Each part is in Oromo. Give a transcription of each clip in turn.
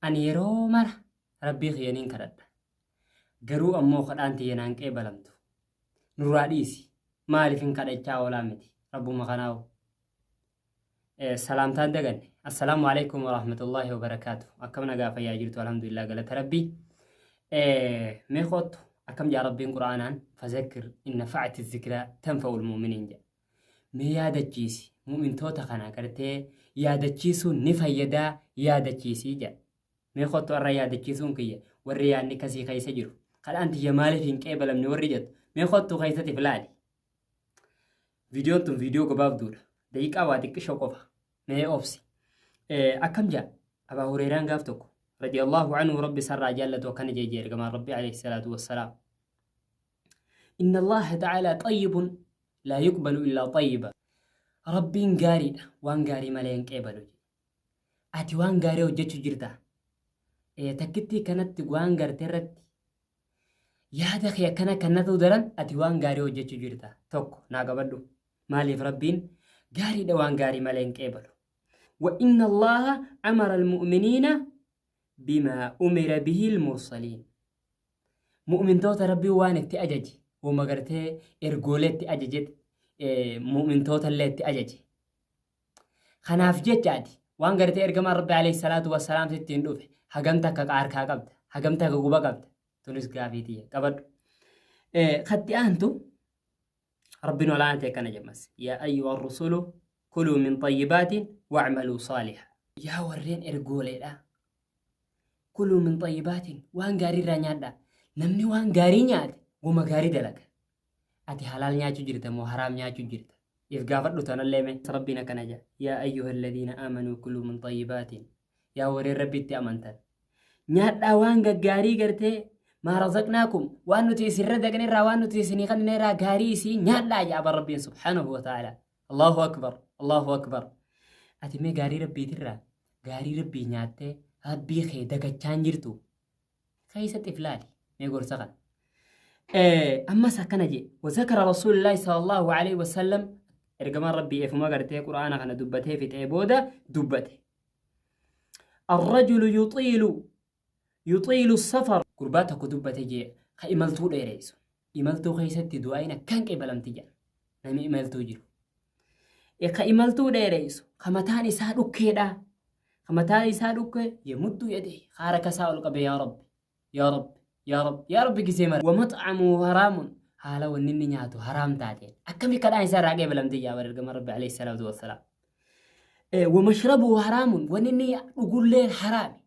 Ani yeroo mara Rabbii kiyya niin kadhadha. Garuu ammoo kadhaan tiyya naan qeebalamtu. Nurraa dhiisi. Maaliifin kadhachaa oolaa miti. Rabbuma kanaahu. Salaamtaan daganne. Assalaamu alaikum warahmatullaahi wabarakaatu. Akkam nagaa fayyaa jirtu alhamdulillah galata Rabbii. Mee koottu akkam jaa Rabbiin Qur'aanaan fazakkir in nafa'ati zikraa tanfa'ul mu'miniin jedha. Mee yaadachiisi mu'mintoota kana gartee yaadachiisuun ni fayyadaa yaadachiisi jedha. Mee kottu arra yaadachiisuun kiyya warri yaadni kasii keessa jiru kadhaan tiyya maaliif hin qeebalamne warri jettu mee kottu keessatti filaali. Viidiyoon tun viidiyoo gabaabduudha. Daqiiqaa waa xiqqishoo qofa. Mee obsi. Akkam jedha Abaa Hureeraan gaaf tokko radiyallahu anhu rabbi isarraa jaallatu akkana jee jee ergamaan rabbi alayhi salaatu wassalaam. Inna Allaha ta'ala xayyibun laa yuqbalu illaa xayyiba. Rabbiin gaariidha waan gaarii malee hin qeebalu. Ati waan gaarii hojjechuu jirta. Takkittii kanatti waan garte irratti yaada kee akkana kannatuu daran ati waan gaarii hojjechuu jirta. Tokko naa qabadhu. Maaliif Rabbiin gaariidha waan gaarii malee hin qeebalu. Wa inna Allaha amara al-mu'miniina bimaa umira bihi al-mursaliin. Mu'mintoota Rabbiin waan itti ajaje, wama gartee ergoolee itti ajaje, mu'mintoota illee itti ajaje. Kanaaf jecha ati waan gartee ergamaan Rabbi alayhi salaatu wassalaam sitti hin dhufe hagam takka qaarkaa qabda, hagam takka guba qabda. Tunis gaafii tiyya qabadhu. Katti aantu Rabbiin olaanaa ta'e kana jedhamas. Yaa ayyuha rusulu kuluu min xayyibaatiin wa'maluu saaliha. Yaa warreen ergooleedha. Kuluu min xayyibaatiin waan gaarii irraa nyaadhaa. Namni waan gaarii nyaate wama gaarii dalaga. Ati halaal nyaachuu jirta moo haraam nyaachuu jirta? If gaafadhu tanallee mee. Rabbiin akkana jedha. Yaa ayyuha alladhiina aamanuu kuluu min xayyibaatiin. Yaa warreen Rabbitti amantan. Nyaadhaa waan gaggaarii gartee maa razaqnaakum waan nuti isin razaqne irraa waan nuti isinii kennine irraa gaarii isii nyaadhaa jedha aba Rabbiin subhaanahu wa ta'ala. Allahu akbar. Allahu akbar. Ati mee gaarii Rabbiitirraa gaarii Rabbii nyaattee Rabbii kee dagachaan jirtu keessatti if laali mee gorsa kana. Ammas akkana jee wazakara rasuulillaahi sallallahu alaihi wasallam ergamaan Rabbii efuma gartee quraana kana dubbatee fixee booda dubbate. Arrajulu yuxiilu yuxiilu safar gurbaa tokko dubbate jee ka imaltuu dheereessu. Imaltuu keessatti du'aayin akkaan qeebalamti jedha namni imaltuu jiru. Ka imaltuu dheereessu ka mataan isaa dhukkeedha. Ka mataan isaa dhukkee yemuddu yadee harka isaa ol qabee yaa Rabbi yaa Rabbi yaa Rabbi yaa Rabbi gisee mara. Wamax'amuhu haraamun haala wanni inni nyaatu haraam taateen akkami kadhaan isaa irraa qeebalamti yaa bara ergama Rabbi alayhi salaatu wassalaam. Wamashrabuhu haraamun wanni inni dhugulleen haraami.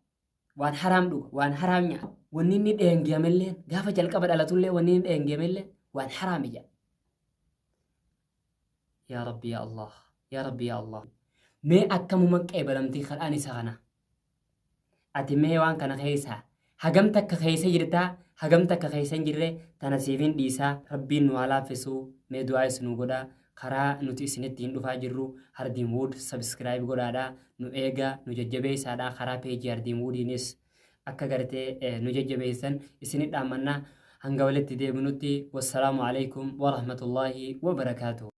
Waan haraam dhuga waan haraam nyaata. Wanni inni dheengiyamelleen gaafa jalqaba dhalatullee wanni inni dheengiyamelleen waan haraami jedha. Yaa Rabbi yaa Allah yaa Rabbi yaa Allah. Mee akkamuma qeebalamtii kadhaan isa kana. Ati mee waan kana keessaa hagam takka keessa jirtaa hagam takka keessa hin jirre tana siifin dhiisaa rabbiin nu haa laaffisuu mee du'aa is nu godhaa karaa nuti isinitti hin dhufaa jirru Hardiin Wood subscribe godhaadha nu eegaa nu jajjabeessaadha karaa peejii Hardiin Woodiinis akka gartee nu jajjabeessan isinit dhaammannaa hanga walitti deebinutti wassalaamu alaikum warahmatullaahi wabarakaatuh.